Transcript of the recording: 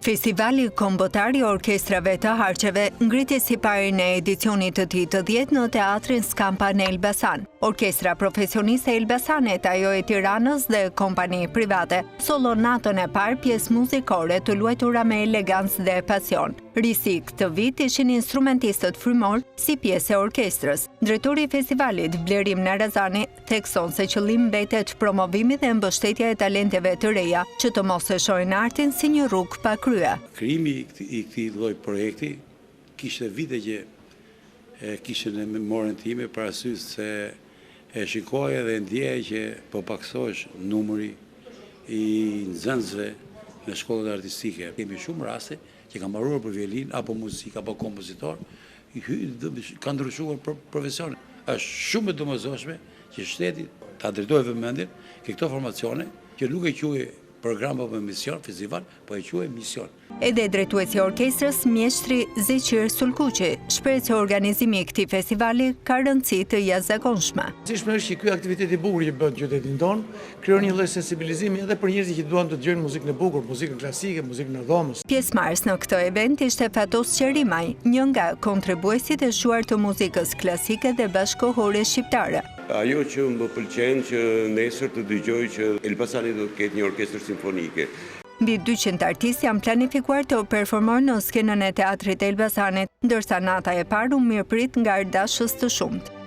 Festivali Kombëtar i Orkestrave të Harqeve ngriti siparin e edicionit të tij të dhjetë në Teatrin Skampa në Elbasan. Orkestra Profesioniste e Elbasanit, ajo e Tiranës dhe kompani private sollën natën e parë pjesë muzikore të luajtura me elegancë dhe pasion. Risi këtë vit ishin instrumentistët frymorë si pjesë e orkestrës. Drejtori i festivalit, Blerim Narazani, thekson se qëllim mbetet promovimi dhe mbështetja e talenteve të reja, që të mos e shohin artin si një rrugë pa krye. Krijimi i këtij lloj projekti kishte vite që e kisha në memorien time për arsye se e shikoja dhe e ndjeja që po pakësohesh numri i nxënësve në shkollat artistike. Kemi shumë raste që kanë mbaruar për violinë apo muzikë apo kompozitor, kanë ndryshuar profesion. Është shumë e domosdoshme që shteti ta drejtojë vëmendjen ke këto formacione që nuk e quaj program apo mision, festival, po e quaj mision. Edhe drejtuesi i orkestrës, mjeshtri Zeqir Sulkuqi, shprehet se organizimi i këtij festivali ka rëndësi të jashtëzakonshme. E rëndësishme është që ky aktivitet i bukur që bëhet në qytetin tonë, krijon një lloj sensibilizimi edhe për njerëzit që duan të dëgjojnë muzikën e bukur, muzikën klasike, muzikën e dhomës. Pjesëmarrës në këtë event ishte Fatos Qerimaj, një nga kontribuesit e shquar të muzikës klasike dhe bashkëkohore shqiptare. Ajo që më pëlqen që nesër të dëgjoj që Elbasani do të ketë një orkestër simfonike. Mbi 200 artistë janë planifikuar të performojnë në skenën e Teatrit të Elbasanit, ndërsa nata e parë u mirëprit nga artdashës të shumtë.